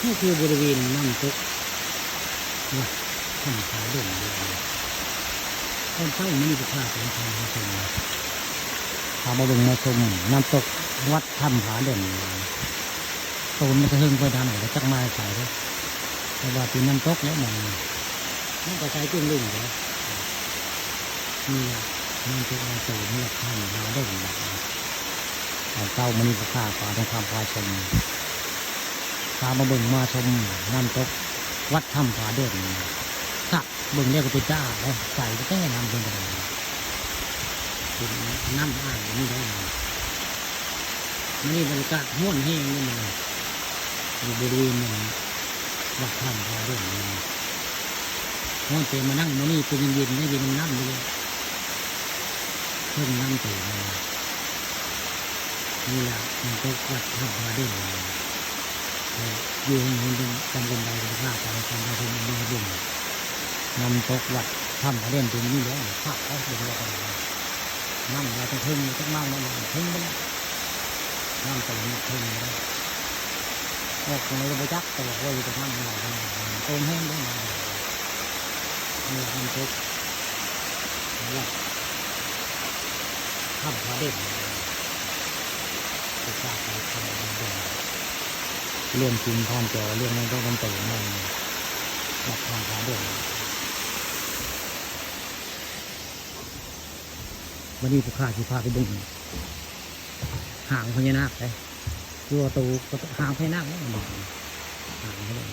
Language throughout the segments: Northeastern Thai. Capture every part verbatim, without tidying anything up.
นี่คือบริเวณน้ำตกวัดถ้ำผาเด่นเลย ตอนเช้ามื้อนี้ก็พาไปทำให้ชม พามาเบิ่งมาชมน้ำตกวัดถ้ำผาเด่น ตูนมันก็เฮิงไปทางไหนก็จักมาใส่เด้อ แต่ว่าเป็นน้ำตกแล้วมัน มันก็ใส่เกินลุ่มเลย นี่แหละ น้ำตกวัดตูนนี่แหละ ถ้ำผาเด่นแบบนี้ ตอนเช้ามื้อนี้ก็พาปาทองคำพาชม พามาเบิ่งมาชมน้ำตกวัดถ้ำผาเด่น คัก เบิ่งแล้วก็เป็นตาอ่านเลย ใสแท้น้ำเพิ่นก็ได้ เป็นน้ำอ่างนี่ได้นะ มื้อนี้บรรยากาศฮ้อนแฮงเลยมื้อนี้ อยู่บริเวณนั้นวัดถ้ำผาเด่นนี่ ฮ้อนแต่มานั่งมื้อนี้เป็นเย็นๆ ได้เย็นน้ำอยู่เลย เพิ่นน้ำเต็มเลย นี่แหละน้ำตกวัดถ้ำผาเด่น เอ่อ อยู่ในตำบลใดก็ว่าไป ตำบลใดก็มีบุญ น้ำตกวัดถ้ำผาเด่นเป็นนี่แหละ ภาคเขาเป็นว่ากัน น้ำไหลทั้งเทิงทั้งเมาน้ำไหลเทิงไปแล้ว น้ำตกมันเทิงไปแล้ว ออกทางไหนก็บ่จัก แต่ว่าโอ้ย แต่น้ำมันไหลขนาดนั้น โตนแห้งด้วยนะ นี่แหละน้ำตกวัดถ้ำผาเด่น ไปกราบไปทำบุญ เรื่องจริงผ่านจอ เรื่องนั้นต้องตั้งใจนั่น วัดถ้ำผาเด่น วันนี้ผู้ข้าสิพาไปเบิ่งหางพญานาคเด้ คือว่าโต หางพญานาคเนี่ย หางพญานาค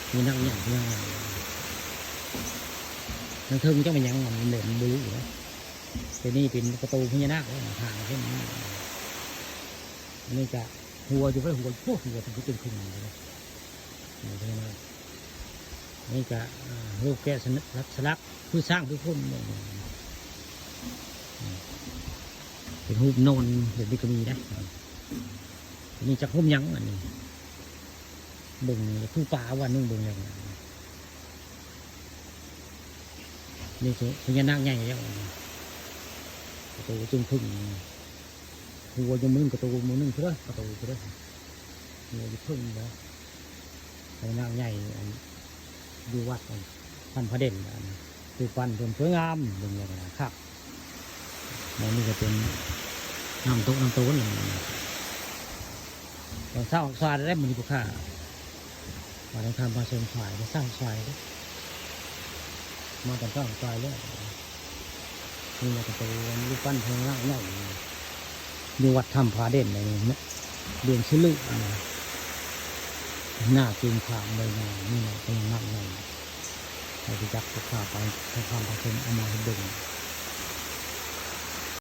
พญานาคใหญ่ พญานาคใหญ่ ทั้งเทิงจักแม่นหยัง มันเหม็นบ่รู้อยู่นะ แต่นี่เป็นประตูพญานาคเลย หางพญานาค อันนี้ก็หัวอยู่ไว้ หัว โอ้ หัวเป็นขึ้นเลย หัวพญานาค นี่ก็ อ่า รูปแกะสลัก สลัก คือช้างคือคนเนี่ย อืม เป็นรูปนอนแบบนี้ก็มีนะ อันนี้จักรูปหยังอันนี้ เบิ่งผู้ป่าวันหนึ่งเบิ่งแล้วนะ นี่คือพญานาคใหญ่แล้วนะ ประตูจึงพึ่ง หัวยังมึงประตูมือหนึ่งเท่าไรประตูเท่าไร หัวอยู่เพิ่งนะ พญานาคใหญ่อัน อยู่วัดอัน ถ้ำผาเด่นอัน รูปปั้นเพิ่นสวยงาม เบิ่งแล้วนะครับ อันนี้ก็เป็นน้ำตกน้ำตกนั่น ตอนเช้าออกสายได้มื้อนี้ผู้ข้า มาทางทางมาเชิงสาย มาสร้างสายเด้อ มาตอนเช้าออกสายแล้ว นี่แหละก็เป็นรูปปั้นพญานาคใหญ่ อยู่วัดถ้ำผาเด่นในนี้นะ เดือนสิบเอ็ดนี่ หน้าจึงขามเลยนะ นี่แหละพญานาคใหญ่ เราจะจับผู้ข้าไป ให้ความประสงค์เอามาให้เบิ่ง